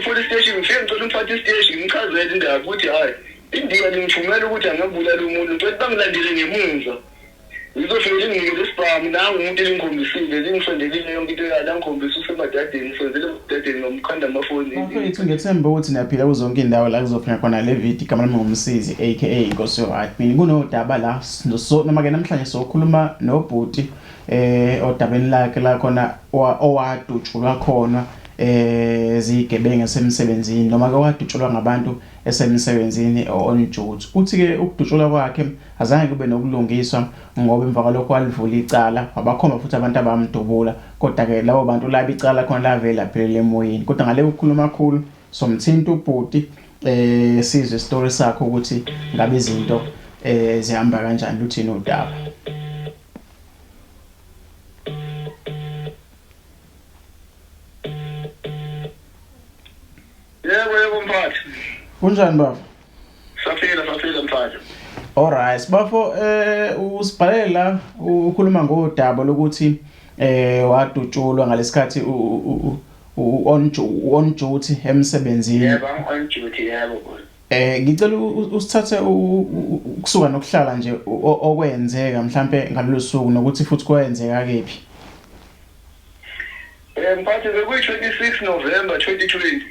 e-police station, ngifike ngicela umphathi isiteshi, ngimchazele indaba ukuthi hhayi, indiya lingithumela ukuthi angabulala umuntu, ngicela bangilandele ngemuva, ngizofike linginike lesibhamu. Nangu umuntu elingikhombisile, lingisendelile yonke into yalo, angikhombisa usemadadeni, ngisondele emadadeni, ngomkhanda amafoni. Bafethu, ngethemba ukuthi niyaphila kuzonke indawo la kuzofika khona le video. Igama lami nguMsizi aka Inkosi yo-admin. Kunodaba la, so noma ke namhlanje sokhuluma nobhuti odabeni lakhe la khona owadutshulwa khona zigebengu esemsebenzini, noma ke wadutshulwa ngabantu esemsebenzini on duty. Uthi ke ukudutshulwa kwakhe azange kube nokulungiswa, ngoba emva kwalokho walivula icala, wabakhomba futhi abantu abamdubula, kodwa ke labo bantu laba icala khona lavela laphelela emoyeni. Kodwa ngale ukukhuluma kakhulu, somthinta ubhuti, sizwe story sakho ukuthi ngabe izinto zihamba kanjani, luthini udaba. Yebo, mphathi. Kunjani, baba? Saphila, saphila, mphathi. Alright, bafo, usibhalele la ukhuluma ngodaba lokuthi wadutshulwa ngalesikhathi on duty emsebenzini. Yebo, on duty, yebo. Ngicela usithathe ukusuka nokuhlala nje okwenzeka mhlambe ngalolu suku, nokuthi futhi kwenzeka kephi. Mphathi, bekuyi-26 November 2020.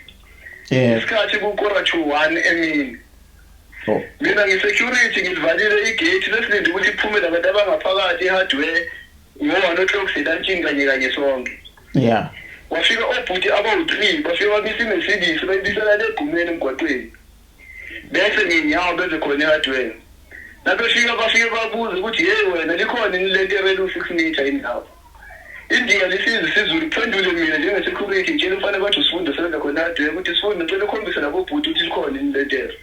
Isikhathi ku-12:45 emini. Mina ngi-security, ngilivalile igate, besilinde ukuthi kuphume labantu abangaphakathi e-hardware ngo-1 o'clock, selantshini kanye kanye sonke. Wafika obhuti abawu-3, bafika bamisa iMercedes, bayibisela le egqumeni emgwaqweni, bese ngenyawo beze khona e-hardware. Nabefika, bafike babuze ukuthi, "Hey wena, likhona yini lentere elu-6 meter indawo?" Indiya lisizi isizulu. Kuphendule mina njenge-security, ngitshela umfana bathi uSifundo, sebenza khona e-hardware, ukuthi, "Sifundo, ngicela ukhombise labo bhuti ukuthi likhona yini lentere."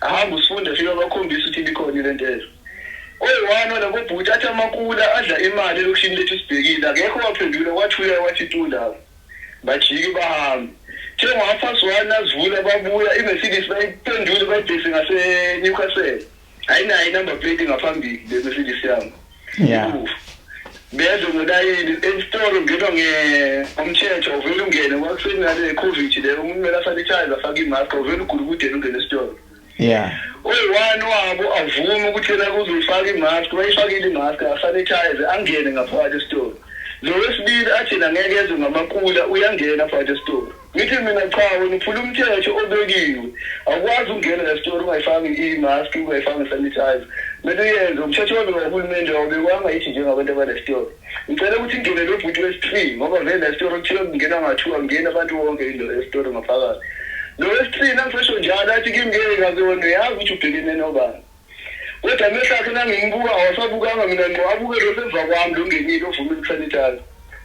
Ahambe uSifundo, afike abakhombisa ukuthi likhona ilentere. Oyi-one walabo bhuti athi amakula adla imali elokishini lethu sibhekile. Akekho waphendula, kwathula, wathi tu lapho, bajike bahambe. The ngo-1:30 nazivula, babuya, iMercedes bayiphendule, bayibhekise ngase-Newcastle, ayinayo i-number plate ngaphambili le Mercedes yami. Ibufu beze ngolayini esitolo, ngenwa ngomthetho, uvele ungene. Kwakusenale COVID leyo, umuntu kumele asanitize, afake imask, uvele ugulukudele ungene esitolo. Oyi-one wabo avume ukuthi yena kuzoyifaka imask, bayifakile imask, asanitize, angene ngaphakathi esitolo. Lo wesibili athi yena ngeke ezwe ngamakula, uyangena phakathi esitolo. Ngithi mina, "Cha, wena uphula umthetho obekiwe, awukwazi ukungena la sitolo ungayifaki i-mask, ungayifaki i-sanitizer, kumele uyenze. Umthetho wabekwa uhulumende, awubekwanga yithi njengabantu abale sitolo. Ngicela ukuthi ingene lo bhuti wesi-three, ngoba vele la sitolo kuthiwa kungena nga-two, angena abantu wonke esitolo ngaphakathi." Lo wesi-three nangisesho njalo athi kimi, "Ngeke kaze, wena uyazi ukuthi ubhekene nobani." Kodwa amehlo akhe nangimbuka, awasabukanga mina ngqo, abuke lo semva kwami, lo ngenile ovumile ukusanitize.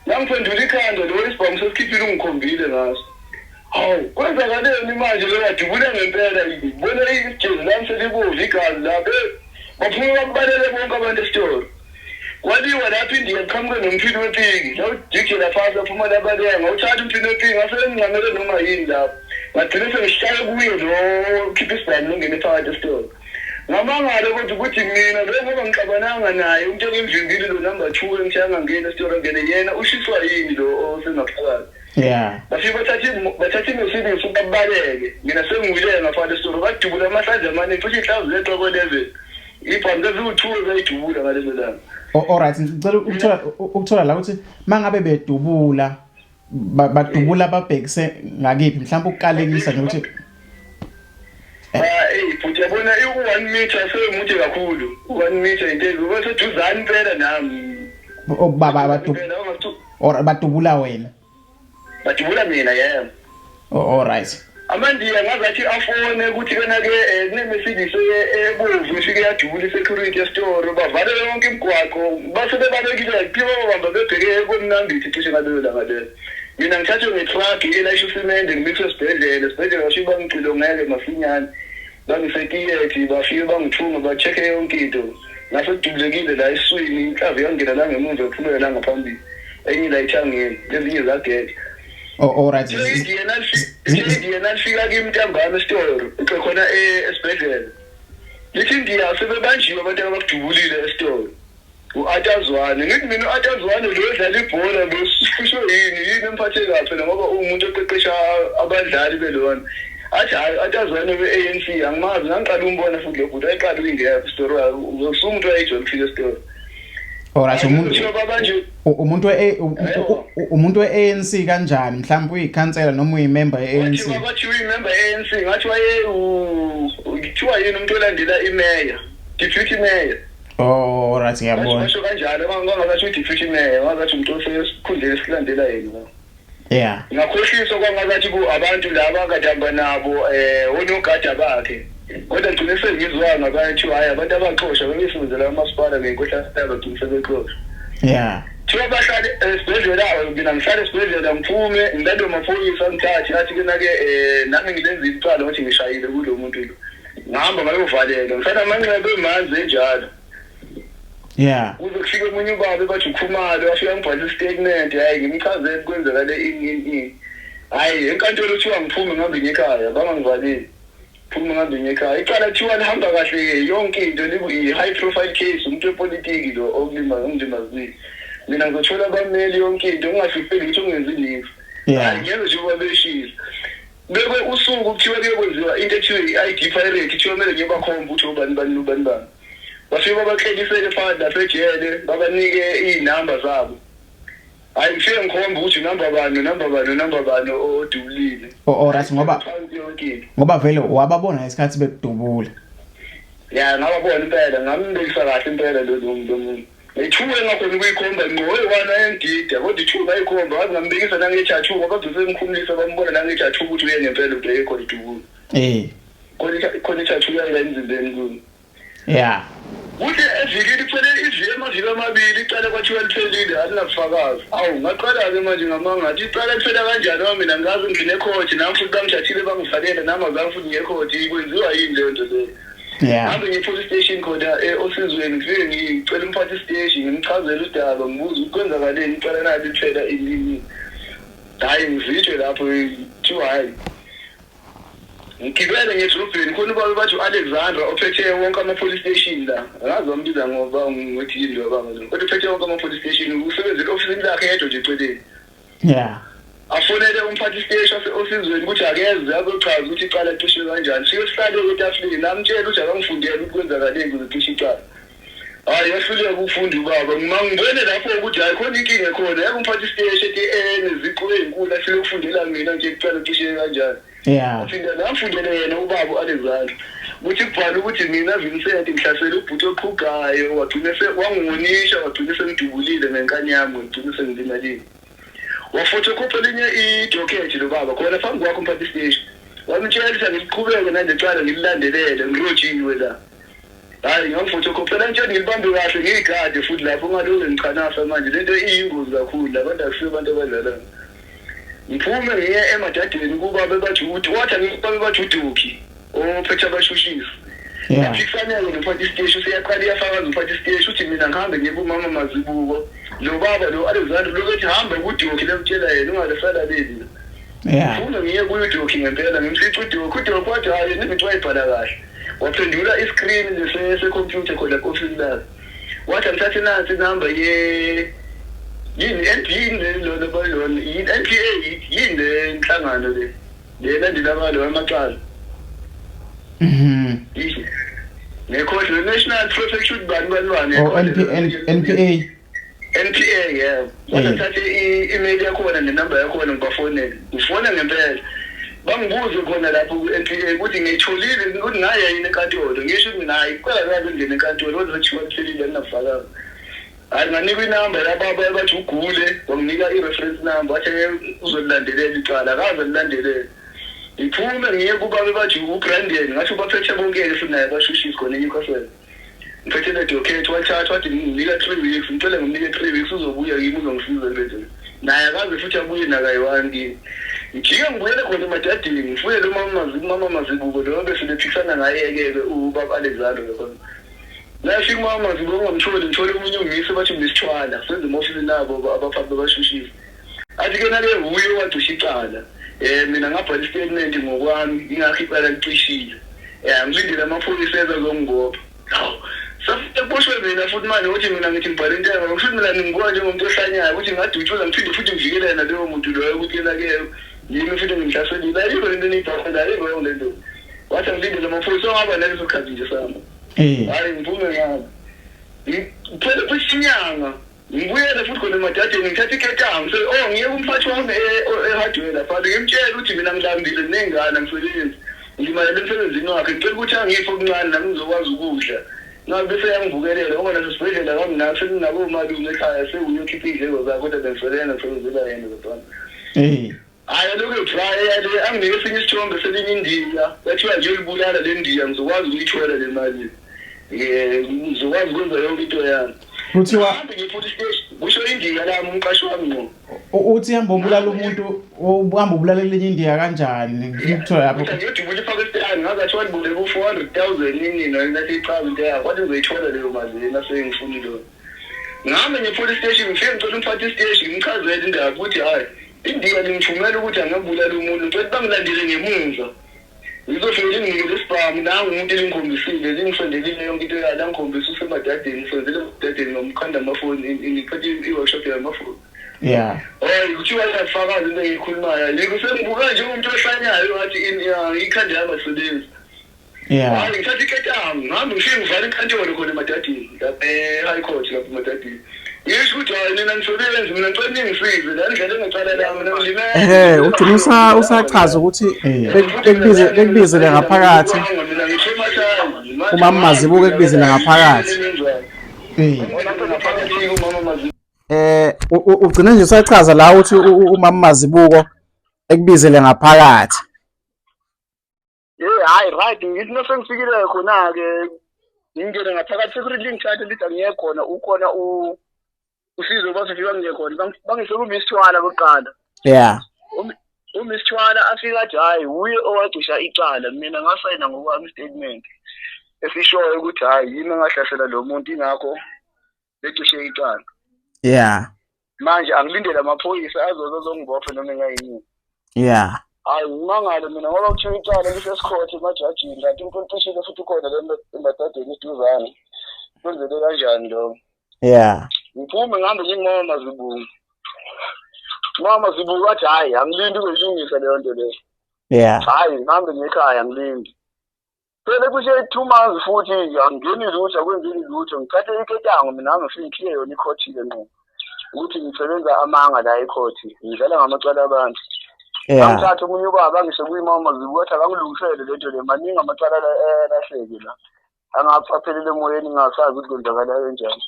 Nangiphendula ikhanda, lo isibhamu sesikhiphile, ungikhombile ngaso. Hawu, kwenzakaleni manje? Lo wadubula ngempela, bona ijezi lami selibovu igazi lapho. Baphume babalele bonke abantu esitolo, kwaliwa lapho. Indiya liqhamuke nomphini wepiki, lawujikijela phasi, aphuma labaleka. Ngawuthatha umphini wepiki, ngase ngincamele noma yini lapho, ngagcine sengishaye kuye lo khipha isibhamu, longene phakathi esitolo. Ngamangala kodwa ukuthi mina lo, ngoba ngixabananga naye umuntu engimvimbile, lo number 2 engithe angangeni esitolo, angene yena, ushiswa yini lo osengaphakathi? Bafike bathatha iMercedes, babaleke. Mina sengiwile ngaphandle esitolo, badubula amahlandla amaningi, futhi inhlamvu zeqa ko-11, ibhamu zaziwu-two ezayidubula ngaleso langa. Alright, ngicela ukuthola la ukuthi mangabe bedubula, badubula babhekise ngakiphi, mhlawumbe ukukalekisa nje ukuthi Ah, ey futhi yabona, i-1 meter semude kakhulu, u-1 meter into eziba seduzane impela nami. Baba or badubula wena? Badubula mina, yebo. Oh, alright. Amandiya ngazathi afone ukuthi kena-ke kune-Mercedes ebomvu ifike yadubula i-security esitoro, bavale yonke imigwaqo. Base bebalekile, kuphiwa babamba bebheke koMnambithi cishe ngalelo langa lelo. Mina ngithathwe ngetruck elayisha usimende, ngimiswe esibhedlela. Esibhedlela bafike bangicilongeke masinyane, bangisetiyethi, bafike bangithunga, ba-check-e yonke into. Ngase kudubulekile la esiswini, inhlamvu yangena la ngemuva, yaphumela la ngaphambili, enye la ethangeni, ezinye zageja. Oh, alright. Yena lifika kimi ntambama esitolo, khona esibhedlela, lithi indiya sebebanjiwe abantu abakudubulile esitolo. U-Atazwane, ngithi mina u-Atazwane lo edlala ibhola besifisho yini yini emphathe kahle phela ngoba uwumuntu oqeqesha abadlali belona. Athi hhayi u-Atazwane we-ANC angimazi, ngangiqala umbona futhi lo bhuti wayeqala ukuyingena kwistori wakhe, usumuntu wayejwayele ukufika esitolo. Alright, umuntu umuntu we umuntu we-ANC kanjani? Mhlawumbe uyikhansela noma uyimember ye-ANC? Bathi uyimember ye-ANC, ngathi waye kuthiwa yini umuntu olandela imeya, deputy mayor. Oh, alright, ngiyabona. Basho kanjalo, kwangazathi u-deputy mayor, kwangazathi umuntu osesikhundleni esilandela yena. Yeah. Ngakhohliswa kwangazathi ku abantu laba akade hamba nabo onogada bakhe. Kodwa ngigcine sengizwa ngabantu hayi abantu abaxosha bebesebenzela umasipala ngenkohlakalo bagcine sebexosha. Yeah. Thiwa bahlale esibhedlela, mina ngihlale esibhedlela ngiphume ngilandwe amaphoyisa angithathe athi ke nake nami ngilenza icala ukuthi ngishayile kulo muntu lo. Ngihamba ngayovalela ngisanamanxeba emanzi enjalo. Yeah. Kuze kufike omunye ubaba bathi uKhumalo wafika ngibhala istatement, hayi ngimchazele kwenzakale ini ini ini. Hayi enkantolo kuthiwa ngiphume ngihambe ngekhaya bangangivaleli. Phume ngihambe ngekhaya. Icala kuthiwa lihamba kahle yonke into liyi high profile case, umuntu wepolitiki lo okulima ongilimazile. Mina ngizothola abameli yonke into ngingahlupheki ukuthi ungenzi lutho. Yeah. Ngenze njengoba beshilo. Bekwe usuku kuthiwa kuyokwenziwa into ethiwe i-ID parade, kuthiwa kumele ngiyobakhomba ukuthi obani bani bani bani. Bafike babaklelisele phakathi lapha ejele, babanike iy'namba zabo. Hhayi ngifike ngikhombe ukuthi unamba bani, unamba bani, unamba bani odubulile. Oh, alright, ngoba ngoba vele wababona ngesikhathi bekudubula. Ya, ngababona impela, ngambekisa kahle impela lo muntu. Ngithuke ngakhona ukuyikhomba ngqo oyi-one ayengidida, kodwa ithuke ngayikhomba ngaze ngambekisa nange-tattoo ngoba bagcine sebemkhumulisa bambona nange-tattoo ukuthi uye ngempela ubheke khona idubula. Khona i-tattoo yayo la emzimbeni kuyo. Yeah. Kuthi evikini kuphele iviki amaviki amabili icala kwathiwa liphelile alinabufakazi. Awu ngaqala-ke manje ngamangathi icala liphela kanjani ngoba mina ngikaze ngingene ekhoti nami futhi bangithathile bangivalela nami azange futhi ngiye ekhoti kwenziwa yini leyo nto leyo. Yeah. Ngihambe ngiye police station khona osizweni ngifike ngicela umphathi siteshi ngimchazele udaba ngibuze ukuthi kwenzakaleni icala nali liphela ini. Hhayi ngizitshwe lapho kuthiwa hhayi. Ngigibele ngedrobheni khona ubaba bathi u-Alexandra ophethe wonke ama-police station la. Angazi bambiza ngoba ngokuthi yini lo baba lo. Kodwa uphethe wonke ama-police station usebenzela ofisini lakhe yedwa nje eceleni. Yeah. Afonele umphathi siteshi osizweni ukuthi akeze azochaza ukuthi icala licishwe kanjani. Sike sihlale etafuleni namtshela ukuthi akangifundele ukuthi kwenzakaleni kuze cishe icala. Hayi yahluleka ukufunda ubaba. Ngibone lapho ukuthi hayi khona inkinga ekhona. Yeke umphathi siteshi ethi eneziqu ezinkulu ahlule ukufundela mina nje icala cishe kanjani. Yeah. Ngifunda ngamfundele yena ubaba u-Alexander. Ukuthi kubhala ukuthi mina Vincent ngihlasele ubhuti oqhugayo wagcine wangiwonisha wagcine sengidubulile ngenkani yami ngigcine sengilimalile. Wafotokhopha elinye idocket lo baba khona phambi kwakho umphathi siteshi. Wamtshela ukuthi angiliqhubeke nale cala ngililandelele ngirojiwe la. Hayi ngamfotokhophela ngitshela ngilibambe kahle ngiyigade futhi lapho ngaloke ngichanasa manje lento iyingozi kakhulu labantu akusiyo abantu abadlalayo. Ngiphume ngiye emadadeni kuba bebathi ukuthi wathi angibabe bathi uDuki ophethe abashushisi. Yeah. Ngiphikisaneke nomphathi siteshi useyaqala iyafakaza umphathi siteshi uthi mina ngihambe ngiye kumama Mazibuko. Lo baba lo Alexander lokuthi hamba kuDuki lemtshela yena ungasalaleli. Yeah. Ngifuna ngiye kuyo uDuki ngempela ngimfica uDuki, uDuki wathi hayi into wayibhala kahle. Waphendula iscreen lese computer khona ku-office lakhe. Wathi angithathe nansi inamba ye yini NP yini lona balona yini NPA yini le nhlangano le le landela abantu amacala. Ngekhohle National Protection bani bani bani. Oh, NPA. NPA yeah. Wathi ngithathe i-email yakhona nenamba yakhona ngibafonele. Ngifona ngempela. Bangibuze khona lapho ku-NPA ukuthi ngiyitholile ukuthi ngaya yini enkantolo. Ngisho ukuthi mina hayi kuqala kaze ngingene enkantolo kodwa sekuthiwa liphelile alinabufakazi. Hayi nganikwa inamba yababa bathi ugule wanginika i-reference number wathi uzolilandelela icala akaze lilandelele. Ngiphume ngiye kubaba bathi uBrandon ngathi ubaphethe bonke-ke futhi naye abashushisi khona eNewcastle. Ngiphethe le docket wathatha wathi nginika 3 weeks ngicela ngimnike 3 weeks uzobuya kimi uzongisiza kule nto. Naye akaze futhi abuye nakayi-one kimi. Ngijike ngibuyele khona emadadini ngifune lo mama Mazibuko lo bese bephikisana ngaye-ke ubaba Alexander khona. Nafika umama Mazibuko ngamtholi ngithole omunye ungise bathi misithwala senze ema-ofisini abo abaphathi babashushisi. Athi ke nake uye owacisha icala. Mina ngabhala istatement ngokwami ingakho icala licishile. Ngilindele amaphoyisa eza azongibopha. Hawu. Sekuboshwe mina futhi manje ukuthi mina ngithi ngibhale intengo, kusho ukuthi mina ngingibuka njengomuntu ohlanyayo ukuthi ngingadutshulwa ngiphinde futhi ngivikele yena loyo muntu loyo ukuthi yena-ke yimi futhi ngimhlaselile. Ayikho lento eniyibhalayo, ayikho yonke lento. Wathi angilindele amaphoyisa ongaba naleso sikhathi nje sami. Hhayi ngiphume ngalo. Ngiphele cishe inyanga ngibuyele futhi khona emadadeni ngithathe iketango so oh ngiye kumphathi wami e-hardware lapha ngimtshele ukuthi mina ngilambile nginey'ngane angisebenzi ngimalele emsebenzini wakhe ngicela ukuthi angiphe okuncane nami ngizokwazi ukudla ngabe bese yangivukelela ngoba nasesibhedlela kanginakho senginabo-malume ekhaya sewuyokhipha iy'ndleko zakhe kodwa bengisebenza ngisebenzela yena kodwana. Hhayi lokhu edraya le anginike esinye isithombe selinye indiya bathiwa ngiyolibulala le ndiya ngizokwazi ukuyithola le mali ngizokwazi ukwenza yonke into yami. Kuthiwa Hambe ngiye police station kusho indiya lami umqashi wami ngqo. Uthi hamba ubulala umuntu, uhamba ubulala elinye indiya kanjani? Ngifuna ukuthola lapho. Uthi ngiyodubula iPakistan ngaze athiwa libule ku-400,000 nini nani naseyichaza into yakho wathi ngizoyithola leyo mali yena sengifuna leyo. Ngihambe ngiye police station ngifike ngicela umphathi siteshi ngimchazele indaba ukuthi hhayi indiya lingithumela ukuthi angiyobulala umuntu ngicela bangilandele ngemuva ngizofike linginike lesibhamu nangu umuntu elingikhombisile lingisendelile yonke into yalo angikhombisa usemadadeni ngisenzele emadadeni ngomkhanda amafoni ngiphethe i-workshop yamafoni. Yeah. Hayi kuthiwa iyafakaza into engiyikhulumayo yikho sengibuka njengomuntu ohlanyayo ngathi ikhanda yami alisebenzi. Yeah. Hayi ngithatha iketango ngihambe ngifike ngivale inkantolo khona emadadini lapha e-high court lapha emadadini. Ngisho ukuthi hayi nina nisebenzi mina ngicela ningisize la ndlela engecala lami mina ngilimele. Ehhe ugcina usachaza ukuthi bekubize bekubizele ngaphakathi. Mina ngi-traumatized. Umama Mazibuko ekubizele ngaphakathi. Umama Mazibuko. Ugcina nje usachaza la uthi umama Mazibuko ekubizele ngaphakathi. Hey hayi right ngithi nase ngifikile khona-ke ngingene ngaphakathi security lingithathe lithi angiye khona ukhona usizo bazofika ngiye khona bangise kuMiss Thwala kuqala. Yeah. UMiss Thwala afika athi hhayi wuye owacisha icala mina ngasayina ngokwami istatement esishoyo ukuthi hhayi yimi engahlasela lo muntu ingakho becishe icala. Yeah. Manje angilindele amaphoyisa azoze azongibopha noma engayini. Yeah. Hayi ngimangale mina ngoba kuthiwa icala lisesikhothi emajajini kanti umuntu ucishile futhi ukhona le emadadeni eduzane. Kwenzeke kanjani lokho? Yeah. Ngiphume ngihambe ngingumama Mazibuko. Mama Mazibuko athi hhayi angilindi uzoyilungisa leyo nto leyo. Yeah. Hhayi ngihambe ngekhaya angilindi. Phela kushe 2 months futhi angingeni lutho akwenzeki lutho ngithathe iketango mina ngifike ngikhiye yona ikhothi-ke ngqo ukuthi ngisebenza amanga la ekhothi ngidlala ngamacala abantu. Angithathe omunye ubaba angise kuyimama Mazibuko athi akangilungisele le nto le maningi amacala alahleke la angapha aphelele emoyeni ngingasazi ukuthi kwenzakala kanjani.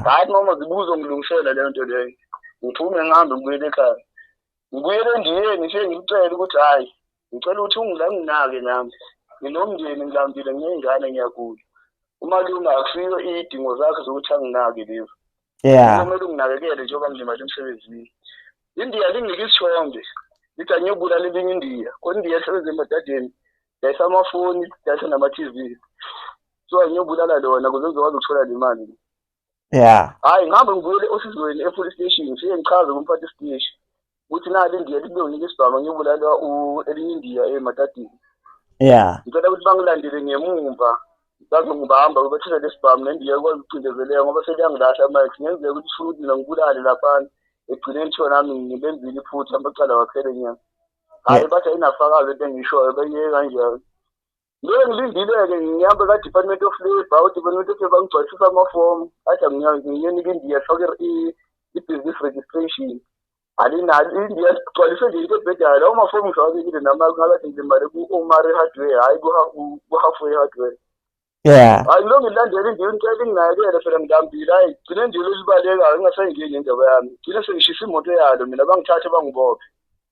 Hayi mama Mazibuko uzongilungisela leyo nto leyo. Ngiphume ngihambe ngibuyele ekhaya. Ngibuyele endiyeni ngifike ngimcele ukuthi hhayi ngicela ukuthi unginake nami nginomndeni ngilambile nginey'ngane ngiyagula. Umalume akusiyo iy'dingo zakhe zokuthi anginake lezi. Kumele unginakekele njengoba ngilimale emsebenzini. Indiya linginike isithombe lithi angiyobulala elinye indiya khona indiya esebenza emadadeni dayisa amafoni dayisa nama-TV so angiyobulala lona ukuze ngizokwazi ukuthola le mali. Hhayi ngihambe ngibuyele osizweni e-police station ngifike ngichaze kumphathi siteshi ukuthi nali indiya lithi isibhamu ngiyobulala elinye indiya emadadeni. Ngicela ukuthi bangilandele ngemumva bazongibamba bethathe lesibhamu nendiya ikwazi ukucindezeleka ngoba seliyangilahla manje kungenzeka ukuthi ifuna ukuthi mina ngibulale laphana ekugcineni kuthiwa nami ngilenzile iphutha amacala waphele nya. Hhayi bathi ayinafakazi into engiyishoyo beyiyeke kanjalo. Ngeke ngilindile-ke ngihambe ka-Department of Labour, u-Department of Labour angigcwalisisa amafomu athi ngiyonika indiya fake i-business registration. Alinalo indiya ligcwalise nje into ebhedayo lawo mafomu ngisawabekile nami ngakathi ngilimale ku-Omari Hardware hhayi ku-Halfway Hardware. Hhayi ngilo ngilandela indiya ngicela inginakekele phela ngilambile hhayi gcine nje lelibalekayo ngingasayingeni indaba yami gcine sengishisa imoto yalo mina bangithathe bangibophe.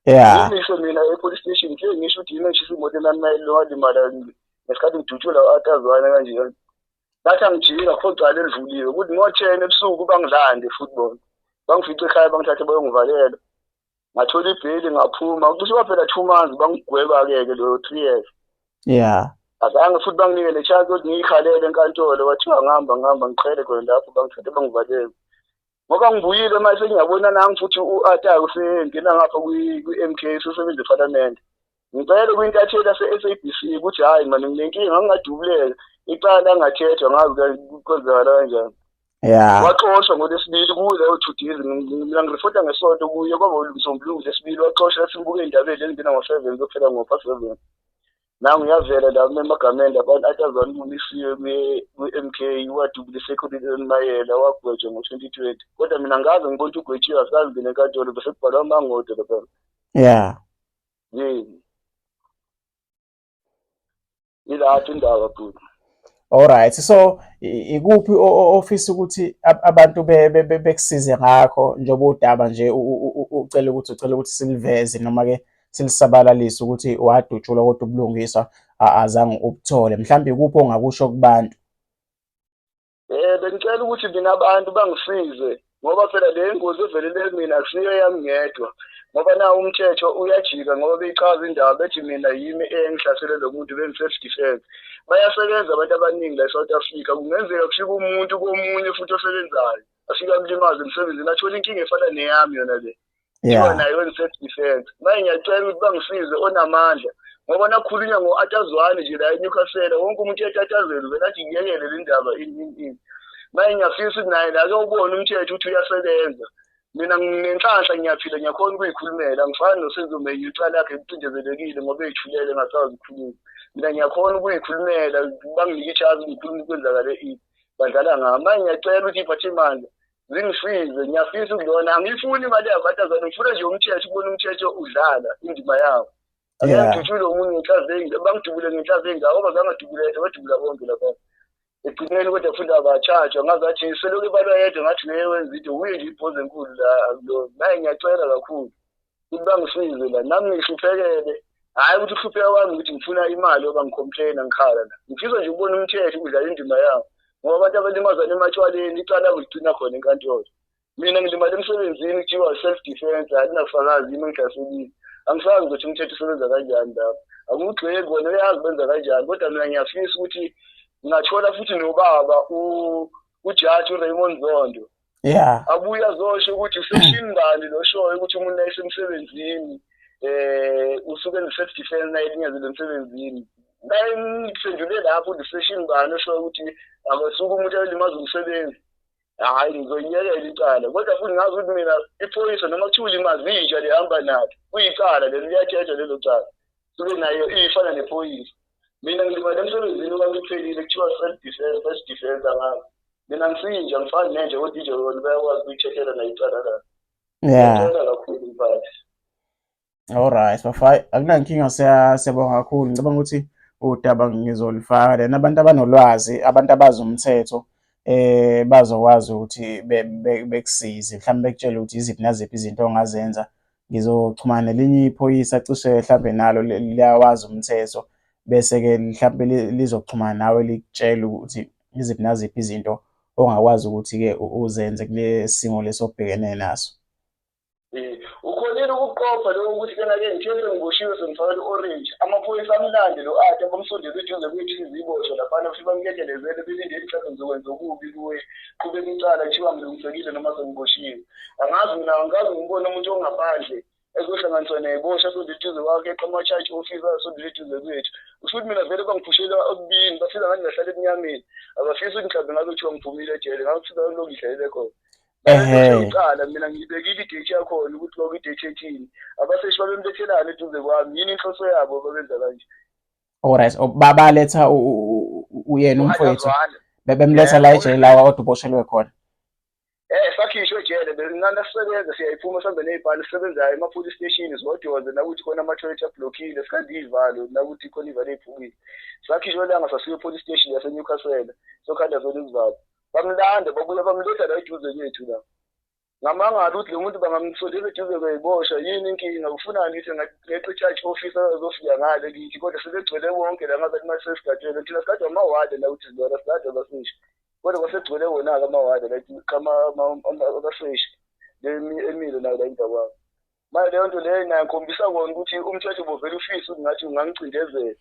Ngimiswe mina e-police station ngifike ngisho ukuthi yimi engishisa imoto nami walimala ngesikhathi ngidutshula atazwana kanje. Ngathi angijika kho cala elivuliwe ukuthi ngo-10 ebusuku bangilande futhi bona. Bangifice ekhaya bangithathe bayongivalela. Ngathola ibheli ngaphuma cishe kwaphela 2 months bangigweba-ke ke loyo 3 years. Azange futhi banginike le chance ukuthi ngiyikhalele enkantolo kwathiwa ngihamba ngihamba ngiqhele khona lapho bangithathe bangivalele. Ngoba ngibuyile manje sengiyabona nami futhi u-Ataka usengena ngapha kwi-MK usesebenza ephalamende. Ngicela kwintatheli yase-SABC ukuthi hhayi mani nginenkinga ngingadubuleka. Icala angathethwa ngazi kwenzakala kanjani. Yeah. Waxoshwa ngolwesibili kuleyo 2 days, mina ngiripota ngesonto kuye, kwaba umsombuluko lesibili waxoshwa. Lathi ngibuke ey'ndabeni ezingena ngo-7 kuyophela ngo-past 7. Nangu uyavela la emagameni labantu athi azwane umisiwe kwi-MK, wadubula i-security emayela, wagwetshwa ngo-2020, kodwa mina ngaze ngibona ukuthi ugwetshiwe, asikaze ngene enkantolo, bese kubhalwa amangodo lapha. Yini ilapho indaba, bhuti. Alright, so ikuphi ofisa ukuthi abantu bekusize ngakho, njengoba udaba nje ucela ukuthi siliveze noma ke silisabalalise ukuthi wadutshulwa kodwa ubulungiswa azange ubuthole? Mhlawumbe ikuphi ongakusho kubantu? Bengicela ukuthi mina abantu bangisize, ngoba phela le ngozi evelele mina akusiyo yami ngedwa, ngoba nawo umthetho uyajika, ngoba beyichaza indaba bethi mina yimi engihlasele lo muntu, bengi-self defense. Bayasebenza abantu abaningi la e-South Africa, kungenzeka kufike umuntu komunye futhi osebenzayo afike amlimaze emsebenzini, athole inkinga efana neyami yona le, kuthiwa nayo wenze-self defense. Manje ngiyacela ukuthi bangisize onamandla, ngoba nakukhulunywa ngo-Arthur Zwane nje la eNewcastle, wonke umuntu uyatatazela, uvele athi ngiyekele le ndaba, ini ini ini. Manje ngiyafisa ukuthi naye la kuyobona umthetho ukuthi uyasebenza. Mina nginenhlanhla, ngiyaphila, ngiyakhona ukuyikhulumela, angifani noSenzo Meyiwa, icala lakhe licindezelekile ngoba ey'thulele engasazi ukukhuluma. Mina ngiyakhona ukuyikhulumela, banginike i-chance ngikhulume kwenzakale ini, badlala ngami. Manje ngiyacela ukuthi iy'phathimandla zingisize, ngiyafisa ukulona, angiyifuni imali yakho Arthur Zwane, ngifuna nje umthetho, ukubona umthetho udlala indima yawo. Angidutshule omunye ngenhlavu, bangidubule ngenhlavu ey'ngaka, ngoba zangadubula yedwa, badubula bonke lapha ekugcineni, kodwa futhi abatshajwa. Ngazathi selokhu ebalwa yedwa, ngathi ngeke wenza into, uye nje ibhozi enkulu la akulo. Naye ngiyacela kakhulu ukuthi bangisize la, nami ngihluphekele, hhayi ukuthi ukuhlupheka kwami ukuthi ngifuna imali oba ngi-complain-a ngikhala la, ngifisa nje ukubona umthetho udlala indima yawo, ngoba abantu abalimazana ematshwaleni icala ligcina khona enkantolo. Mina ngilimala emsebenzini, kuthiwa self defense, akunafakazi, yimi engihlaselile. Angisazi ukuthi umthetho usebenza kanjani lapho, angigxeki, wona uyazi benza kanjani, kodwa mina ngiyafisa ukuthi ngingathola futhi nobaba ujaji uRaymond Zondo abuye azosho ukuthi section bani lo shoyo ukuthi umuntu nayesemsebenzini usuke ene-self defense nayelinyazile emsebenzini. Naye ngiphendule lapho ukuthi section bani oshoyo ukuthi akasuke umuntu ayolimaza umsebenzi, hhayi ngizoyiyekela icala. Kodwa futhi ngazi ukuthi mina iphoyisa noma kuthiwa ulimaza intsha lihamba nalo, kuyicala lelo, liyatshetsha lelo cala, suke nayo ifana nephoyisa. Mina ngilimala emsebenzini kwami kuphelile, kuthiwa self defense, self defense, angazi. Mina ngisinja, ngifani nenja, kodwa inja yona bayakwazi ukuyithethela nayo icala layo. Ngiyacela kakhulu, mphathi. Alright, bafai, akunankinga, siyabonga kakhulu. Ngicabanga ukuthi udaba ngizolifaka then abantu abanolwazi, abantu abazi umthetho bazokwazi ukuthi bekusize, mhlawumbe bekutshele ukuthi iziphi naziphi izinto ongazenza. Ngizoxhumana nelinye iphoyisa cishe mhlawumbe nalo liyawazi umthetho, bese-ke mhlawumbe lizoxhumana nawe likutshele ukuthi iziphi naziphi izinto ongakwazi ukuthi-ke uzenze kule simo lesi obhekene naso. Ukhonile ukuqopha lokho ukuthi kena-ke ngithe sengiboshiwe, sengifakela i-orange, amaphoyisa amlande lo ade bamsondeze eduze kwethu iziboshwa laphana, futhi bamkekelezele belinde mhlawumbe ngizokwenza okubi kuye, qhubeka icala, kuthiwa ngilungisekile noma sengiboshiwe. Angazi mina, angikaze ngibone umuntu ongaphandle ezohlanganiswa ney'boshwa asondele eduze kwakhe, eqa ama-charge officer asondele eduze kwethu. Kusho ukuthi mina vele bangiphushela okubini, bafika ngathi ngahlala ebumnyameni, abafisi ukuthi mhlawumbe ngabe kuthiwa ngiphumile ejele, ngabe kuthiwa lokhu ngihlalele khona. Icala mina ngiyibekile i-date yakhona ukuthi kwakuyi-date ethini, abaseshi babemlethelani eduze kwami, yini inhloso yabo babenza kanje? Alright, babaletha uyena umfowethu, bebemletha la ejele la kodwa uboshelwe khona? Sakhishwe ejele, benana sisebenza, siyayiphuma sihambe ney'bhani sisebenzayo ema-police station, siwadoze nakuthi khona ama-toilet ablockile, sikhande iy'valo nakuthi khona iy'valo ey'phukile. Sakhishwe langa sasiye e-police station yase-Newcastle, sokhanda zona izivalo. Bamlanda, babuya bamletha la eduze kwethu la. Ngamangala ukuthi lo muntu bangamsondeza eduze kwey'boshwa, yini inkinga, ufunani? Ngithi ngeqe i-charge officer azofika ngale kithi, kodwa sebegcwele bonke la, ngazathi mase sesigadele thina, sigadwa amawada la ukuthi silona sigadwa abaseshi, kodwa kwasegcwele wona-ke amawada la abaseshi emile nayo la emva kwami. Manje leyo nto leyo nayo ngikhombisa kona ukuthi umthetho ubuvele ufise ukuthi ngathi ungangicindezela.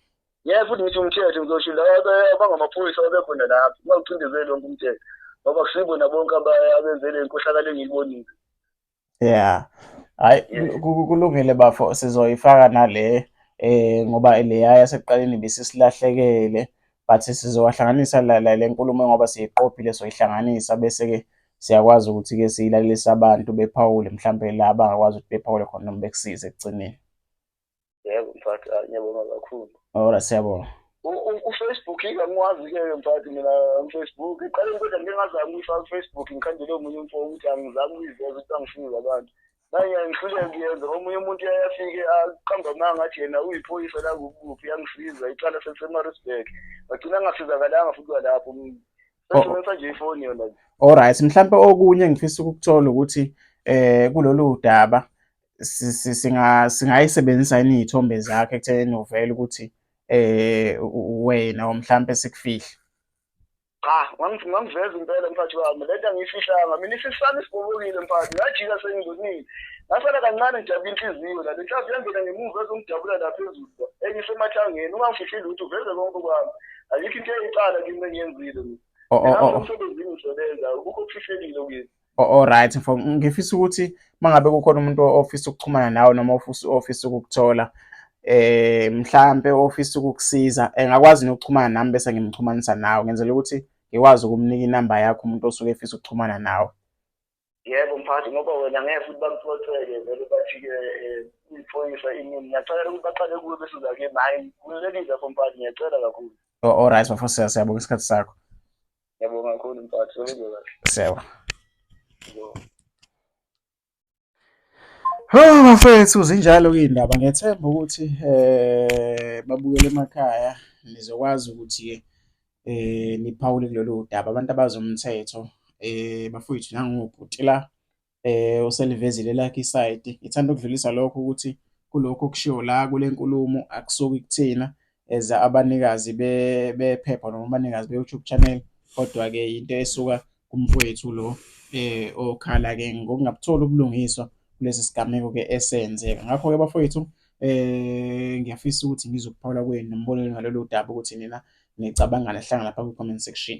Ngeke futhi ngithi umthetho, ngizosho laba abangamaphoyisa ababekhona lapho, ungawucindezeli wonke umthetho, ngoba kusibona bonke abenze le nkohlakalo engiyibonile. Yeah. Hayi, kulungile bafo, sizoyifaka nale ngoba leya yasekuqaleni besisilahlekele. But sizowahlanganisa le nkulumo ngoba siyiqophile soyihlanganisa bese-ke siyakwazi ukuthi-ke siyilalelise abantu bephawule mhlampe la abangakwazi ukuthi bephawule khona noma bekusize ekugcineni. Yebo mphathi, ngiyabonga kakhulu. Alright, siyabonga. UFacebook angiwazi-ke mphathi mina uFacebook. Ekuqaleni kodwa ngike ngazama ukuyifaka kuFacebook ngikhandele omunye umfo ukuthi angizame ukuyiveza ukuthi angisize abantu. Manje ngihluleke kuyenza omunye umuntu uyaye afike aqamba amanga athi yena uyiphoyisa la kuphi yangisiza icala seliseMaritzburg. Ngagcina ngasizakalanga futhi kwalapho. Sesebenzisa nje ifoni yona. Alright, mhlampe okunye engifisa ukukuthola ukuthi kulolu daba singayisebenzisa yini iy'thombe zakho ekuthenini uvele ukuthi wena or mhlampe sikufihle? Cha, ngangiveza impela mphathi wami, lento angiyifihlanga. Mina isisu sami sibobokile mphathi, ngajika sengibonile. Ngasala kancane ngijabula inhliziyo la, le nhlamvu yangena ngemuva ezongidabula la phezulu la, enye isemathangeni. Ungangifihli lutho, uveze konke kwami. Ayikho into eyicala kimi engiyenzile mina. Oh, oh, oh. Emsebenzini ngisebenza, akukho okufihlekile kimi. Alright mfo, ngifisa ukuthi mangabe kukhona umuntu ofisa ukuxhumana nawe noma ofisa ukukuthola mhlampe ofisa ukukusiza engakwazi nokuxhumana nami bese ngimxhumanisa nawe ngenzela ukuthi ngikwazi ukumnika inamba yakho umuntu osuke efisa ukuxhumana nawe. Yebo mphathi, ngoba wena ngeke futhi bakuxoxele vele bathi-ke uyiphoyisa inini. Ngiyacela ukuthi baqale kuwe bese uza kimi. Hhayi ngikhululekile lapho mphathi, ngiyacela kakhulu. Alright bafo, siyabonga isikhathi sakho. Ngiyabonga kakhulu mphathi, sebenza kahle. Siyabonga. Oh bafethu zinjalo-ke iy'ndaba ngiyethemba ukuthi babukele emakhaya nizokwazi ukuthi-ke niphawule kulolu daba abantu abazi umthetho bafowethu nangubhuti la uselivezile elakhe isayidi. Ngithanda ukudlulisa lokho ukuthi kulokhu okushiwo la kule nkulumo akusuki kuthina as abanikazi bephepha noma abanikazi be-YouTube channel, kodwa-ke yinto esuka kumfowethu lo okhala-ke ngokungabutholi ubulungiswa kulesi sigameko-ke esenzeka. Ngakho-ke bafowethu ngiyafisa ukuthi ngizwe ukuphawula kwenu nombono wenu ngalolu daba ukuthi nina nicabangani. Hlangana lapha kwi-comment section.